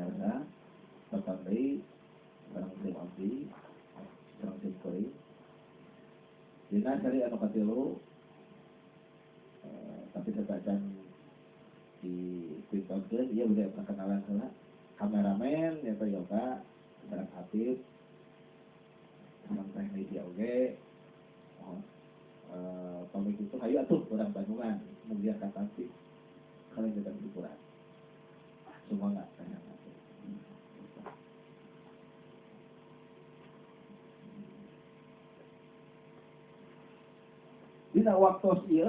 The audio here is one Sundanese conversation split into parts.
Elsa tepang deui sareng tim abdi sareng tim kuring. Dina seri anu katilu tapi sabacan di pintonkeun ieu udah perkenalan heula kameramen nyaeta Yoga sareng Afif sareng teknisi oge. Oh, pamit itu hayu atuh urang Bandungan mugia katampi kalian tetap hiburan semangat sayang. Dina waktos ieu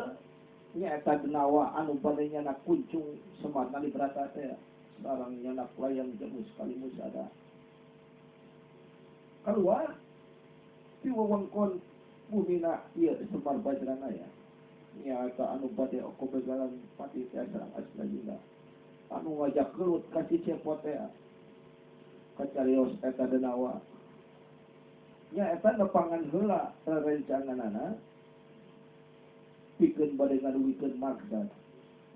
nyaeta denawa anu bade nyanak kuncung Semar Nalibrata teh sareng nyanak layang jamus Kalimusada kaluar ti wewengkon bumina ieu Semar Bajranaya nyaeta anu bade oko begalan pati teh sareng Asnajuna anu ngajak gelut ka si Cepot teh kacarios eta denawa nyaeta nepangan heula rerencanganana pikeun bade ngadugikeun maksad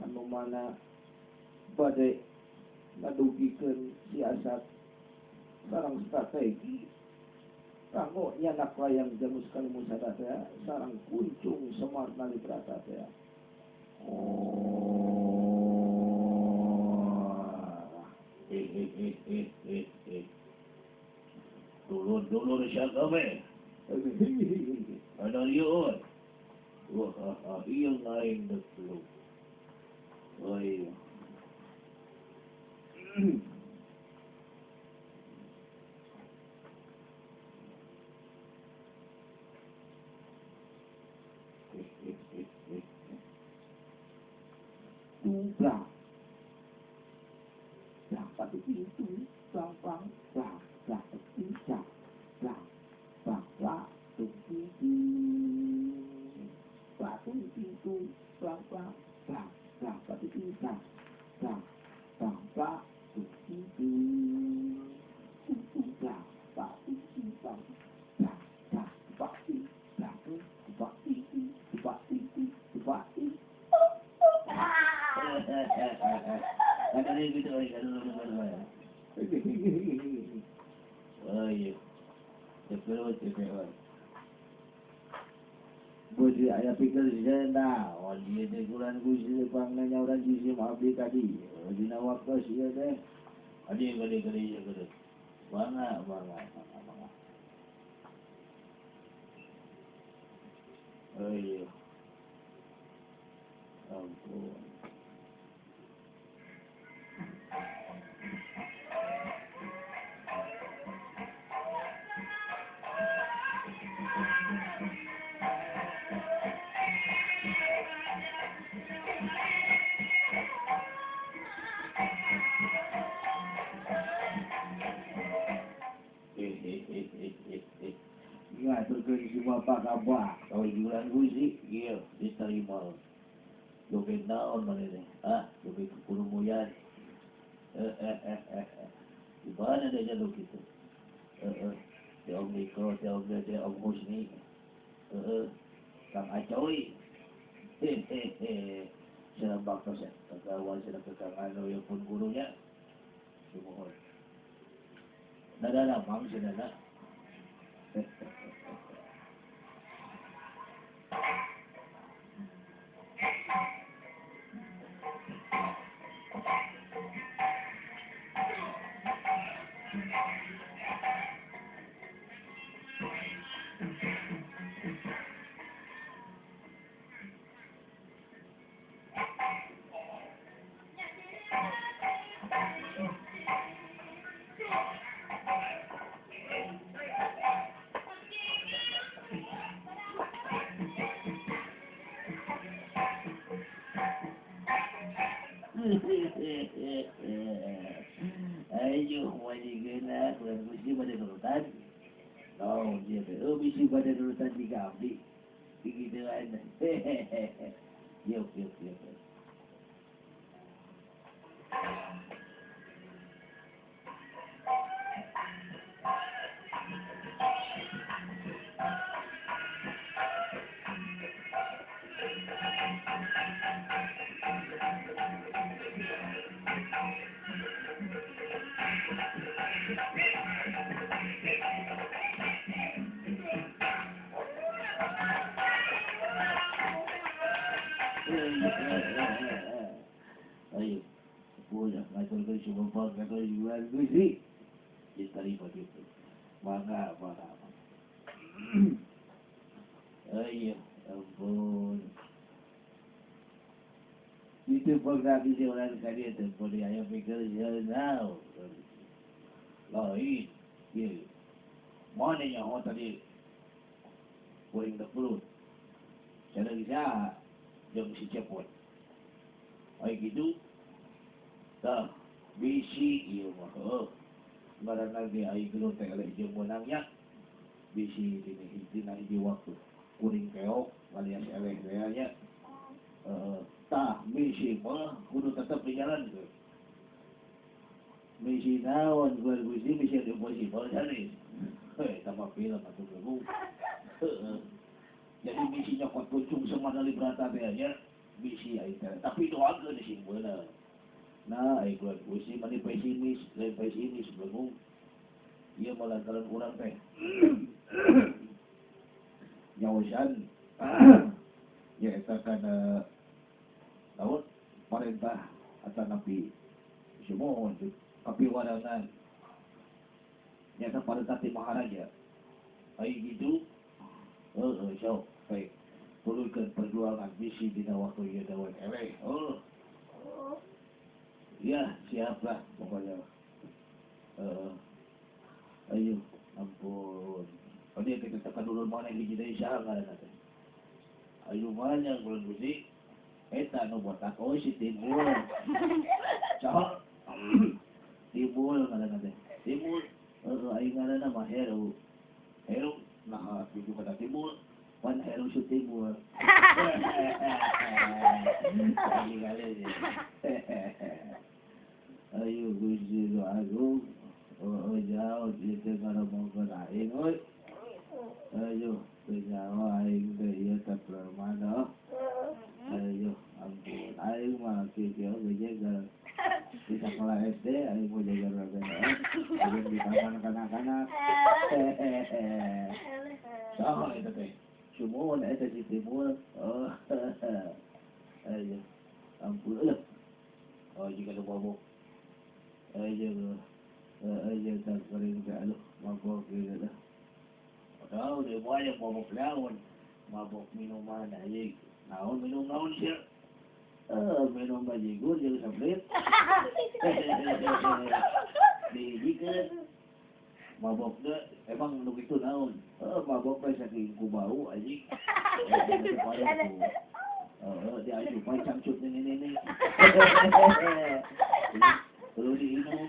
anu mana bade ngadugikeun siasat sareng strategi kanggo nyanak layang jamus Kalimusada teh sareng kuncung Semar Nalibrata teh. Dulur-dulur siapa be? Ada liur. Wah, iya lain betul. Oh iya. Blang, blang pati pintu, blang blang blang blang pintu, blang blang blang pintu. Batu pintu, blang blang blang blang batu pintu, blang blang batu pintu, pintu blang batu pintu, blang blang batu blang batu pintu, batu pintu, batu. Ada gitu, ada. Oh iya, cepet cepet. Budi ayah pikir sena, oh dia teh kulan gusi pangna nyauran jisim abdi tadi, dina waktu sia teh, adi gede gede gede, bangga bangga bangga bangga. Oh iya, ampun. Ngaturkeun si bapak ka bak, jualan gusi, ieu diterima. Joget naon maneh teh? Ah, joget kukurumuyan. Di mana dia jaluk itu? Di Om Niko, di Om Dede, Om Husni. Kang Acoy. Hehehe. Sedang baktos ya, kekawan sedang kekang anu yang pun gurunya. Sumuhun. Nada lamang sedana. Ayo wajigena kulan gusti pada nurutan. Oh, dia teh bisi pada nurutan jika abdi. Begituan. Hehehe. Yuk yuk yuk. Ayo, boleh ngatur ke semua ngatur juga gusi. Diterima gitu. Mangga, mangga. Ayo, ampun. Itu program di orang kali itu boleh ayo pikir jauh. Lain, ye. Mana yang orang tadi goreng terperut. Cara bisa yang si cepot. Ay gitu. Tah, bisi ieu mah heuh. Ngaranna ge ai gelut teh eleh jeung meunangnya. Bisi dina hiji waktu. Kuring keok alias eleh teh nya. Tah, misi mah kudu tetep dijalankeun. Misi naon gua gusti misi impossible sanes. Heuh, tambah film atuh geung. Heeh. Jadi misi nyokot kucung semana librata teh nya. Misi aing teh tapi doakeun sing beunang. Nah, aing gua gusti mani pesimis, lain pesimis beungung. Ieu mah lantaran urang teh. Nyaosan ya eta kana naon parentah atanapi sumuhun kapiwarangan nyata parentah ti maharaja. Ai gitu heuh sok baik. Turunkan perjuangan misi dina waktu ieu dawan eleh. Oh. Ya, siaplah pokoknya. Ayo, ampun. Oh, dia kita tekan dulu mana hiji deui saha ngaranna teh. Ayo mana bulan gusti? Eta nu botak oh si Timbul. Saha? Timbul ngaranna teh. Timbul. Heuh aing ngaranna mah Heru. Heru nah tuju kana Timbul. Wan Heru si Timbul. Ayo Gusti Agung. Oh jauh ieu teh ngaromongkeun aing euy. Ayo teu nyaho aing teh ieu teh mana. Ayo ampun aing mah kieu oge jeger. Di sekolah SD aing mau jeger oge. Jeung di taman kanak-kanak. Saha eta teh? Sumuhun eta si Timbul. Oh. Ayo ampun euy. Oh jika nu mabok. Ayo ayo tak kering teh aduh mabok ieu teh. Tahu dia banyak mabok naon, mabok minuman aja. Naon minum naon sih? Minum bajigur jeung Sprite. Dihijikeun. Mabok teh emang nu kitu naon? Mabok teh saking ku bau anjing. Dia asupan cangcut nini-nini. Terus diinum.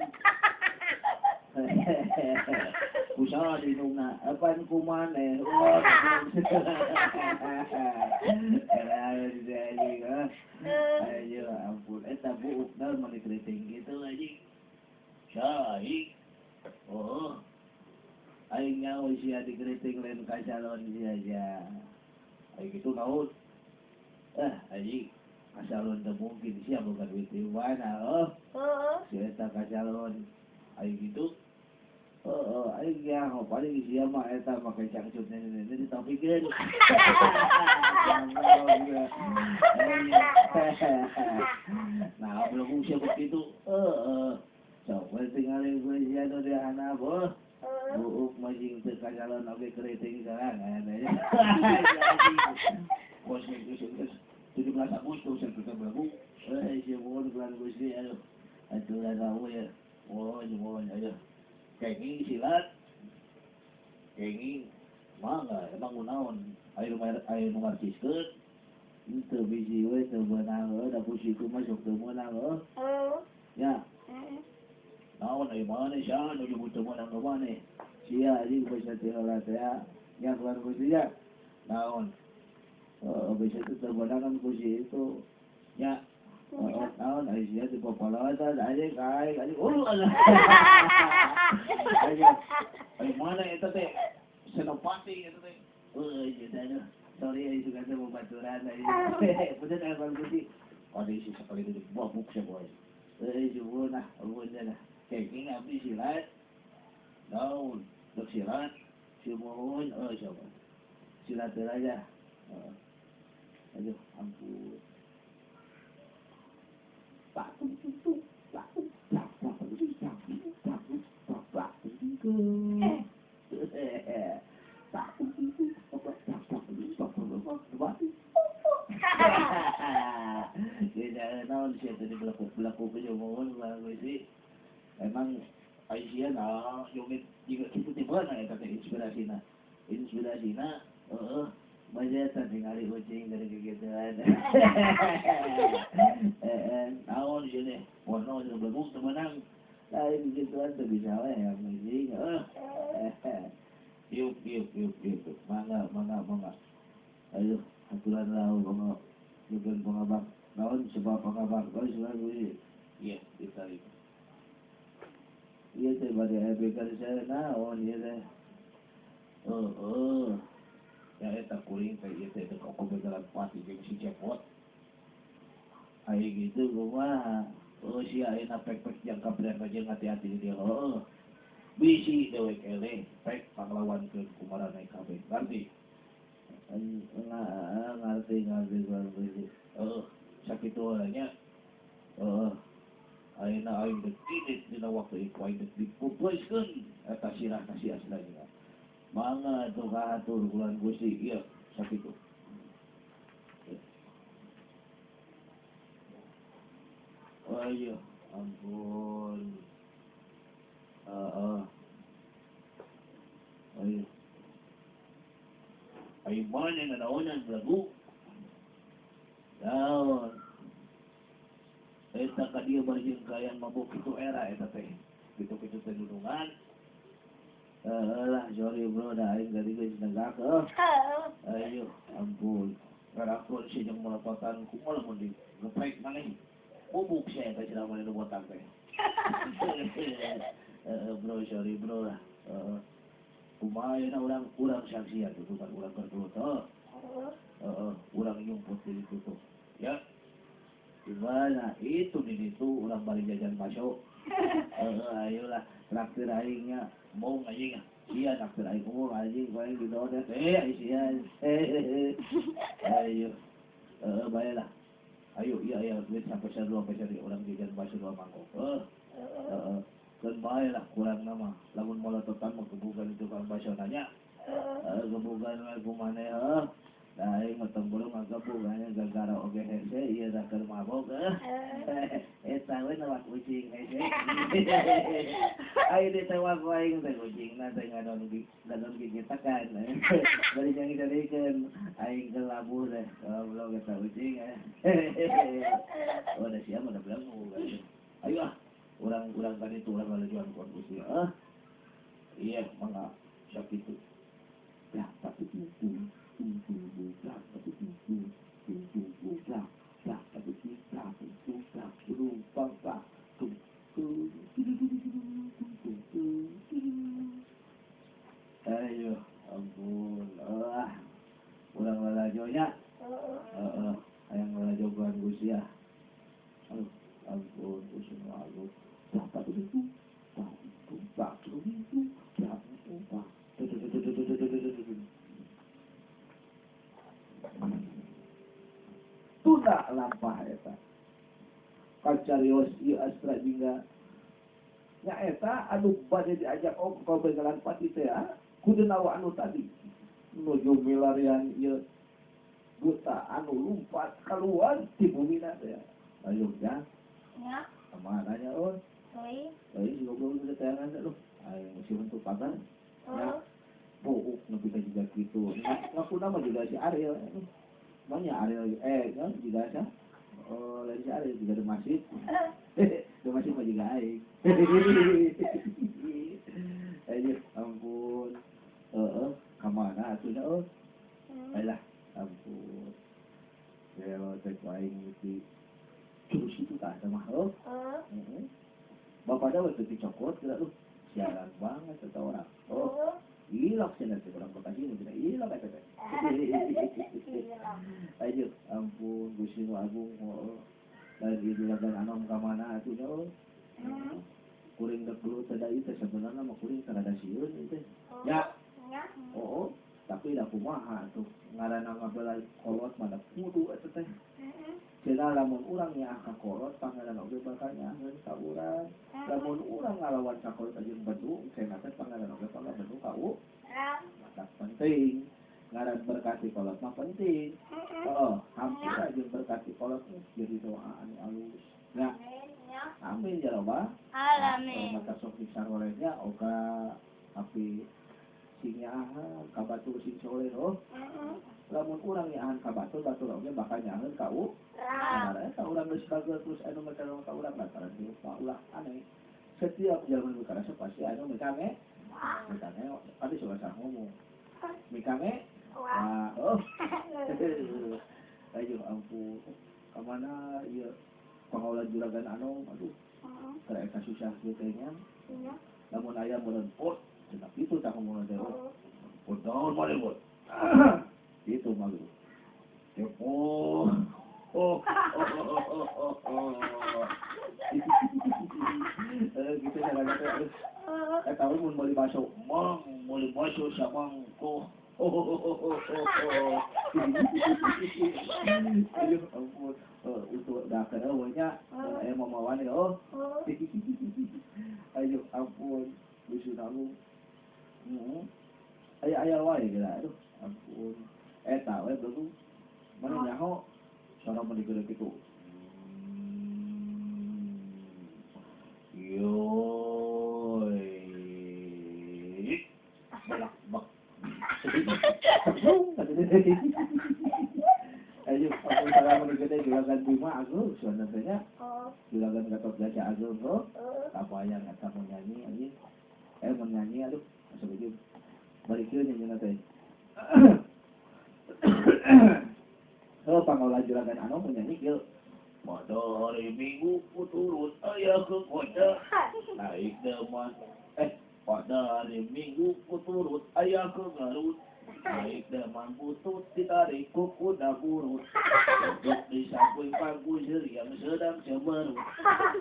Usaha diinumna, apaan kumaneh? Ayo ampun, eta buuk naon mani keriting gitu anjing. Saing. Oh. Aing nyaho sia dikeriting lain ka calon sia sia. Aing kitu naon? Anjing kasalon teu mungkin sia boga duit di mana oh. Si eta kasalon. Aing kitu. Aing nyaho paling sia mah eta make cangcut nenek-nenek ditopikeun. Nah, belum sia begitu. Heeh. Sok we tingali gue sia nu dihanap heuh. Buuk mah jeung teu kasalon oge keriting sorangan. Bos geus 17 Agustus kita berlaku. Sumuhun bulan Gusti aduh. Aturan rawu ya. Oh, sumuhun ayo. Kenging silat. Kenging mangga emang naon ayo ayo nu ngartiskeun. Teu bisi we teu meunang heuh da ku situ mah sok teu meunang heuh. Ya. Naon ayo maneh sia nu nyebut teu meunang ka maneh. Sia anjing bisa teh heula teh ya bulan Gusti ya. Naon? Bisa itu terbenangan kursi itu ya tahun Aisyah di popolosan aja kai aja ulu aja ayo mana itu teh Senopati itu teh gitu aja sorry ya juga teh mau baturan aja bener aja bang Gusti kondisi sekali itu mabuk sih boy juhun nah ampun dah kenging Abdi silat. Naon? Dek silat. Si mohon oh siapa? Silat aja. Aduh, ampun. Pak tung tung tung, pak tung pak pak tung pak pak pak pak tung tung. Pak tung tung tung, pak pak pak tung pak pak pak pak. Jadi naon sih tadi belakuk-belakuk aja mohon bagus sih. Emang Aisyah nah joget juga kitu teh beunang eta teh inspirasina. Inspirasina heeh baca tadi ngali ucing dari kegituan. Naon sih teh wono jeung belakuk teu meunang. Lain gituan teu bisa we yang ucing. Yuk yuk yuk yuk mangga mangga mangga. Ayo aturan lau mangga bukan pengabak. Naon sebab pengabak oh sebab iya ditarik. Iya teh bade ebekan saya naon ieu teh. Heeh. Ya eta kuring teh ieu teh teu kobegalan pati jeung si Cepot. Ai gitu kumaha. Oh sia ayeuna pek-pek jangka berapa jeung hati-hati di dia. Heeh. Bisi dewek eleh pek panglawankeun ku maraneh kabeh. Ngarti? Ngarti ngarti ngarti. Heeh, sakitu heula nya. Heeh. Ayeuna aing dek indit dina waktu ieu aing dek dipupuiskeun eta sirah ka si Asra nya. Mangga atuh kahatur bulan Gusti ieu sakitu. Oh iya, ampun. Heeh. Ayo. Ayo mana nganaonan belagu? Naon? Eta ka dieu bari jeung kaayaan mabok kitu era eta teh. Kitu-kitu teh dunungan. Heeh lah, sorry bro, da aing tadi geus nenggak heuh. Ayo, ampun. Karakon si jeung melepotan kumaha lamun digeprek maneh. Bubuk sia eta cenah maneh nu botak teh. Bro, sorry bro lah. Heeh. Kumaha ayeuna urang urang saksian tuh kan urang keur gelut heuh. Heeh, urang nyumput di ditu tuh. Ya. Gimana? Itu di ditu urang bari jajan bakso. Heeh, ayolah traktir aingnya mau anjing. Sia traktir aing umur anjing paling didodet. Eh, sia. Ayo. Heeh, bae lah. Ayo, iya iya duit sampai dua peser urang jajan bakso dua mangkok. Heeh. Heeh. Keun bae lah kurang nama. Lamun molototan mah gebugan itu tukang bakso nanya. Heeh, gebugan we ku maneh heuh. Da aing mah tong belum ngagebug aya gara-gara oge hese ieu da keur mabok heuh. Eta we newak ucing hese. Aing ditewak ku aing teh ucingna teh ngadon ngadon gigitakan. Bari nyanyi-nyanyikeun aing keur labuh teh goblok eta ucing. Oh da sia mah da belagu. Ayo ah urang-urang tadi itu urang lalajuan ku Gusti. Ah. Iya mangga sakitu. Ya tapi itu ayo ampun ah urang lalajonya heeh hayang lalajo bulan Gusti ah. Aduh ampun Gusti nu agung. Tuna lampah eta kacarios ieu Astra jingga nya eta anu bade diajak ok ka begalan pati teh kudu nawa anu tadi nuju milarian ieu buta anu lumpat keluar ti bumina teh. Ayo ya nya kumaha nya euy euy euy si goblok geus tayangan teh lu aing masih untuk pagar nya buuk nepi ka jiga kitu ngaku nama juga si Ariel banyak Ariel kan juga asa oh lain si Ariel juga di masjid di masjid mah juga aing. Ayo ampun heeh ka mana atuh nya euy alah ampun gelo teh ku aing di terus itu tah mah heuh heeh bapak da we teu dicokot geura lu sialan banget eta orang oh Ilok sih nanti orang Bekasi mungkin ilok eta teh. Ayo ampun Gusti nu agung heuh. Lain ieu juragan anom ka mana atuh nya euy. Kuring dek gelut teh da ieu teh sebenarna mah kuring teh rada sieun ieu teh. Ya. Oh, tapi da kumaha atuh ngaranna ngabela kolot mah da kudu eta teh. Cenah lamun urang nyaah ka kolot pangeran oge bakal nyaaheun ka urang. Lamun urang ngalawan ka kolot jeung bedu, cenah teh pangeran oge bakal bedu ka urang. Matak penting ngaran berkati kolot mah penting. Oh, hampir jeung berkati kolot jadi doa anu alus. Nah, amin ya robbal alamin. Mata sok disarolehnya oga api sing nyaahan ka batur sing soleh oh. Lamun urang nyaahan ka batur, batur oge bakal nyaaheun ka urang. Eta urang geus bager terus anu meterong ka urang lantaran hirup mah ulah aneh. Setiap jalan mikana pasti anu mikange. Mikange tadi sudah salah ngomong. Mikange. Wah, oh. Ayo ampun. Ka mana ieu pangaula juragan anu aduh. Keur eta susah kieu teh nya. Lamun aya meureun pot cenah kitu tah ngomongna teh. Pot naon maneh pot? Kitu mah gitu. Kepo. Oh. Gitu caranya teh. Eta mun meuli baso, mang meuli baso samangko. Aduh ampun. Untuk dah kena nya aya mamawan oh. Aduh ampun, lucu nanggung. Aya-aya wae geura aduh ampun. Eta we beugung. Mana nyaho suara mun digede kitu. Yoi. Balak bak. Ayo, ampun salah mun digede juragan Bima ageung suara teh nya. Juragan Gatot Kaca ageung heuh. Kabayang eta mun nyanyi anjing. Mun nyanyi aduh asa begitu. Balik kieu nyanyi teh. Heuh pangaula juragan anu mun nyanyi kieu. Pada hari Minggu ku turut ayah ke kota naik delman. Pada hari Minggu ku turut ayah ke Garut naik delman butut ditarik ku kuda burut. Duduk di samping pangku yang sedang cemberut.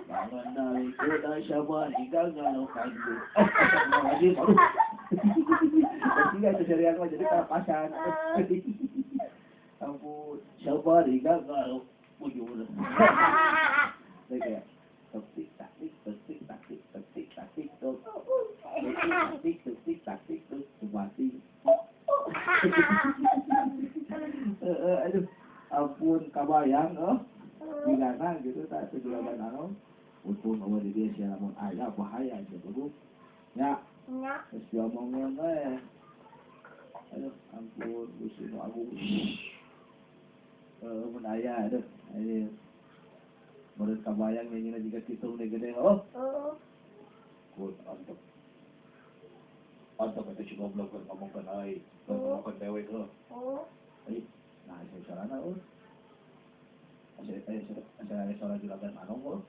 Mengenali kuda sabari gagal kanju. Astagfirullahaladzim, aduh. Jadi itu serian mah jadi kalapasan. Ampun, sabari gagal bujur. Kayak tik tak tik tik tak tik tik tak tik tuk tik tik tik tak tik tuk mati. Aduh, ampun kabayang oh. Gimana gitu tak juragan anu. Untung eueuh di dieu sia lamun aya bahaya sia beuh. Ya. Geus diomongkeun we. Aduh, ampun Gusti nu agung. Mun aya aduh, ayo. Meureun kabayang nyanyina jiga kitu nu gede oh. Kun antep. Antep eta si goblok keur ngomongkeun aing, keur ngomongkeun dewek heuh. Ayo, nah asa sarana euy. Asa asa juragan anu heuh.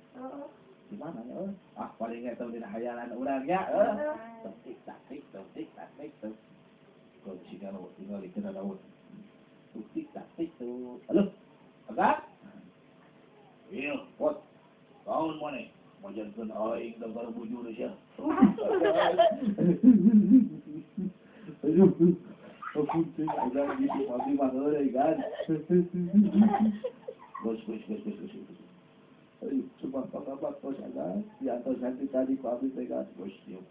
Di mana nya euy? Ah paling eta dina hayalan urang nya euy. Tik tak tik tik tak tik tuk. Kun si galau tinggal di kena laut. Tik tak tik tuh. Halo. Agak? Iya, pot. Tahun mana? Majankeun aing gagal bujur sia. Aduh. Ampun teh agan gitu abdi mah heureuy kan. Gos gos gos gos gos. Aduh, sumpah pangabat tos agan. Diantos nanti tadi ku abdi teh kan. Gos dieu.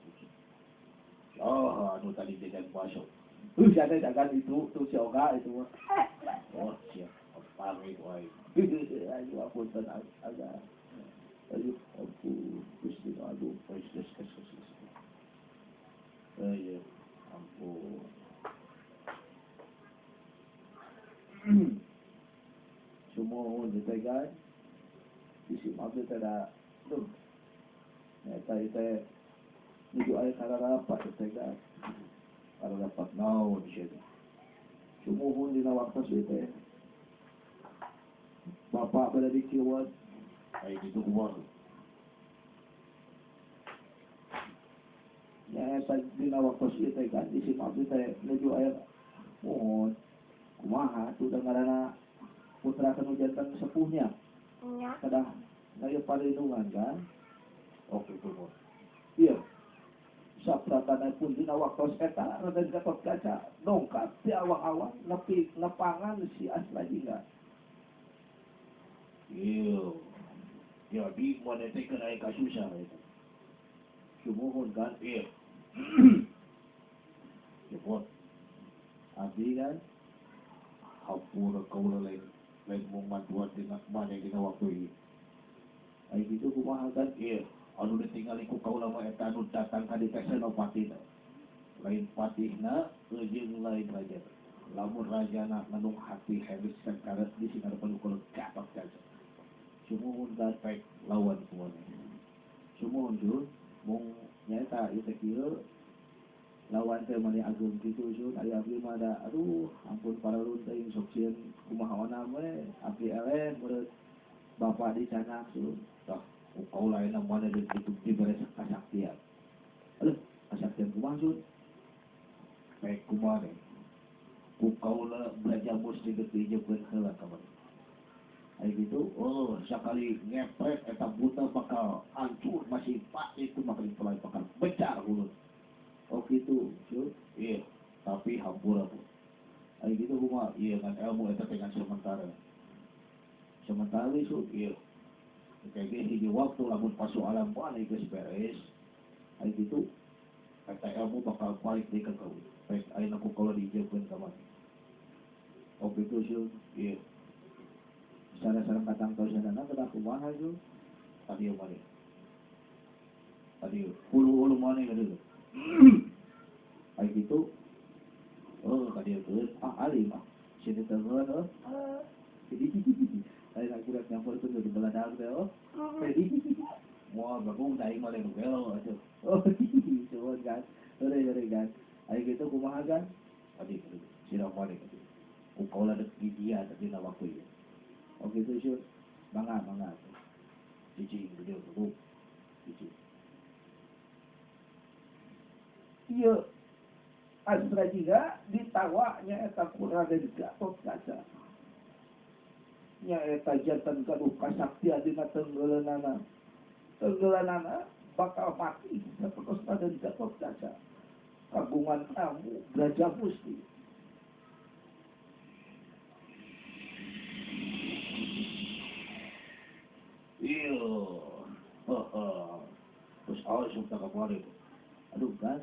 Ah, anu tadi jajan baso. Sia teh agan itu tuh si Oga itu mah. Oh, siap. Pamit wae. Aduh, ampun agan. Aduh, ampun Gusti aduh. Gos gos gos gos. Ayo, ampun. Sumuhun teh kan. Bisi abdi teh da duh. Eta teh nuju aya kararapat teh kan. Kararapat naon sia teh. Sumuhun dina waktos ieu teh. Bapak berada di kiwat. Ai kitu kumaha? Ya eta dina waktos ieu teh kan bisi abdi teh nuju aya mohon kumaha tuh da ngaranna putra kanu jantan sepuhnya. Nya. Kedah ngayeuh parlindungan kan. Oh kitu mah. Iya. Sapratana pun dina waktos eta Raden Gatotkaca dongkap ti awang-awang nepi nepangan si Asrajingga. Iya. Jadi mana teh kena kasusah eta. Sumuhun kan? Iya. Cepot. Abdi kan? Hampura kaula lain lain mung mantuan dina maneh dina waktu ieu. Ai kitu kumaha kan? Iya, anu ditingali ku kaula mah eta anu datang ka dieu teh senopatina. Lain patihna jeung lain raja. Lamun rajana ngandung hati habis sangkara di sinar penuh Gatotkaca. Sumuhun kan? Pek lawan ku maneh. Sumuhun Jun, mung nyaeta ieu teh kieu lawan teh mani ageung kitu Jun, ari abdi mah da aduh ampun paralun teuing sok sieun kumaha onam we, abdi eleh meureut bapa dicanak Jun. Tah, ku kaula ayeuna maneh dibere kasaktian. Aduh, kasaktian kumaha Jun? Pek kumaha maneh? Ku kaula belajar musti geus diijebkeun heula ka maneh. Ai kitu, oh sakali ngepret eta buta bakal hancur masih pak itu bakal dipelai bakal becar hulun. Oh kitu, Jun. Iya, tapi hampura bu. Ai kitu kumaha? Iya kan ilmu eta teh kan sementara. Sementara Jun. Iya. Kayak hiji waktu lamun pasoalan maneh geus beres. Ai kitu, eta ilmu bakal balik deui ka kaula. Rek ayeuna ku kaula diijebkeun ka maneh. Oh kitu Jun. Iya. Sareng-sareng katangtosanana kedah kumaha Jun? Tadi maneh. Tadi hulu-hulu maneh ka dieu. Ai kitu, oh ka dieu keun. Ah alim ah. Sini tengeun heuh. Lain aku rek nyamperkeun di beladag teh oh. Moal bagong da aing mah lain nu gelo atuh. Oh, suhun kan. Heureuy heureuy kan. Ai kitu kumaha kan? Tadi sirah maneh ka dieu. Ku kaula deuk gigian dina waktu ieu. Oh kitu Jun. Mangga mangga. Cicing di dieu bagong. Cicing. Ieu Asrajingga ditawa nyaeta ku Raden Gatotkaca. Nyaeta janten gaduh kasaktian dina tenggeleunana. Tenggeleunana bakal mati sapertos Raden Gatotkaca. Kagungan ilmu Braja Musti. Iya. Terus asup ka kamari. Aduh kan.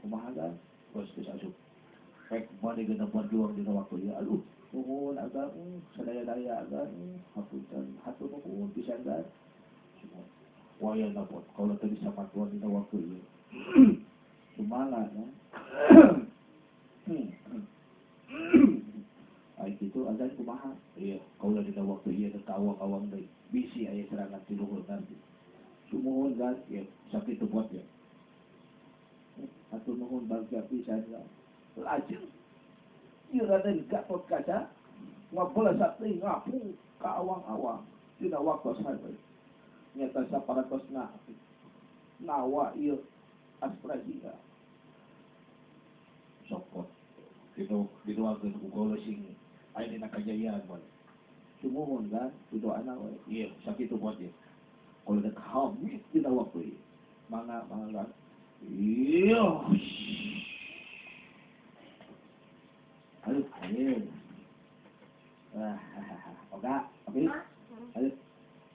Kumaha kan? Terus geus asup. Rek maneh geuna berjuang dina waktu ieu. Aduh, nuhun agan, sadaya-daya agan, hapunten hatur nuhun pisan kan. Wayahna pot kaula teu bisa bantuan dina waktu ieu. Kumaha nya? Ai kitu agan kumaha? Iya, kaula dina waktu ieu teh awang-awang deui. Bisi aya serangan ti luhur nanti. Sumuhun kan? Iya, sakitu buat ya. Hatur nuhun bagja pisan kan. Lajeng ieu Raden Gatotkaca ngabelasat teh ngapung ka awang-awang dina waktos hareut. Nyata saparatosna nawa ieu Asrajingga. Sokot kitu didoakeun ku kaula sing aya dina kajayaan maneh. Sumuhun kan didoana we. Iya, sakitu buat ya. Kalau dek hamid dina waktu ieu. Mangga mangga. Iya. Aduh, ayo. Wah, oga, oke. Aduh,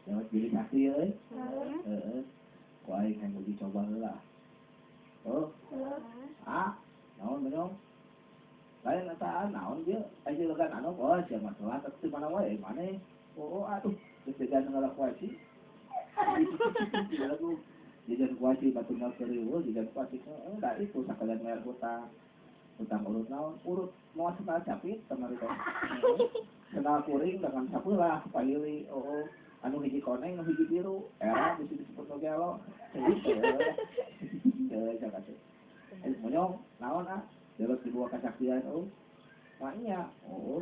lewat jadi sakti euy. Heeh. Ku aing hayang uji coba heula. Oh. Ah, naon menyong? Lain eta naon ieu? Aya legan anu, oh sia mah telat atuh mana wae maneh. Oh, aduh, geus jajan ngalak kuaci. Lagu jajan kuaci batu mah serius, jajan kuaci heeh, da itu sakalian bayar hutang. Hutang urut naon? Urut moal sendal capit kamari teh. Sendal kuring dengan sapelah pahili, oh, anu hiji koneng, anu hiji biru, era bisa disebut nu gelo. Heuh, jangan atuh. Monyong, naon ah? Dewek dibawa kasaktian, oh. Maknya, oh,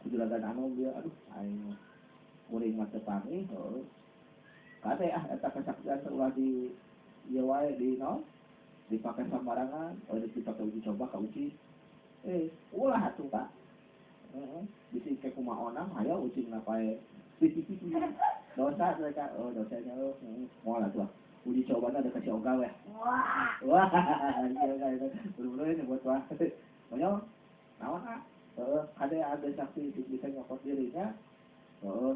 kujulagan anu bieu, aduh, aing kuring mah teu pangih, oh. Kade ah eta kasaktian teh ulah di ieu wae di naon? Dipake sambarangan, oh dipake uji coba ka uji. Ulah atuh Pak. Heeh, bisi ke kumaha onang hayo ucing na pae. Dosa mereka, oh dosanya oh, moal atuh. Uji cobana ada kasih oga weh. Wah. Wah, iya kan. Buru-buru ini buat wah. Monyong, naon ah? Heeh, ada saksi bisa nyokot dirinya. Heeh.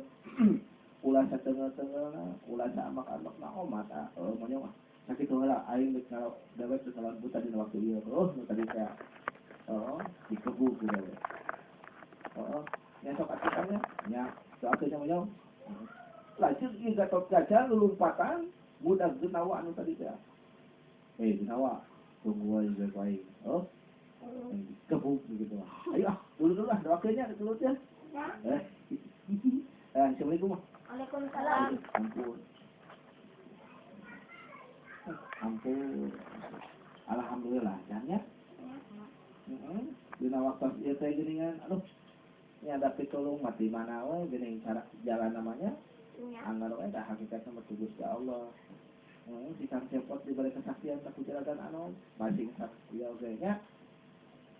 Ulah satengah-tengah, ulah saamak-amak na omat ah. Heeh, monyong ah. Sakitu heula aing geus ngalawan dewek geus ngalawan buta dina waktu ieu. Oh, nu tadi teh. Heeh, dikebuk ku dewek. Heeh, nya sok atuh nya, doakeun nya monyong. Lajeng ieu Gatot Kaca lulumpatan budak Genawa anu tadi teh. Eh, Genawa, tunggu aja baik. Oh, dikebuk begitu. Ayo ah, dulu lah doakeun nya dulu teh. Ya. Assalamualaikum. Waalaikumsalam. Ampun. Ampun. Alhamdulillah, jangan ya. Heeh. Dina waktu ieu teh geuningan, aduh. Nya ada pitulung mati mana we geuning cara jalan namanya. Ya. Anggar we dah hakikatna mah tugas ka Allah. Heeh, si Kang Cepot diberi kesaksian tak jalagan anu masing saksi oge nya.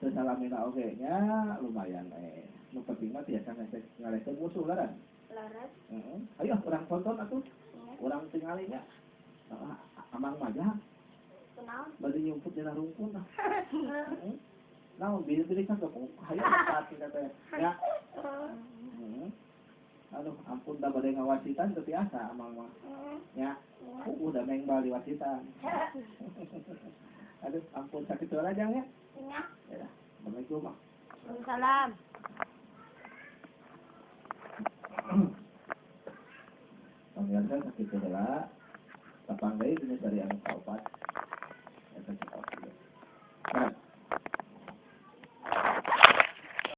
Teu salamina oge nya lumayan eh. Nu penting mah tiasa ngalesek musuh laran. Laras. Heeh. Ayo urang tonton atuh. Ya. Urang tingali nya. Heeh, amang majah Kunaon? bade nyumput dina rungkun ah. Heeh. Naon bilih-bilih kan tepung hayo pati teh. Ya. Heeh. Aduh, ampun da bade ngawasitan teu tiasa amang mah. Nya, udah mengbal di wasitan. Aduh, ampun sakit heula jang ya. Ya. Ya. Assalamualaikum. Waalaikumsalam. Pemirsa sakit heula. Tapang deui dina sari anu kaopat.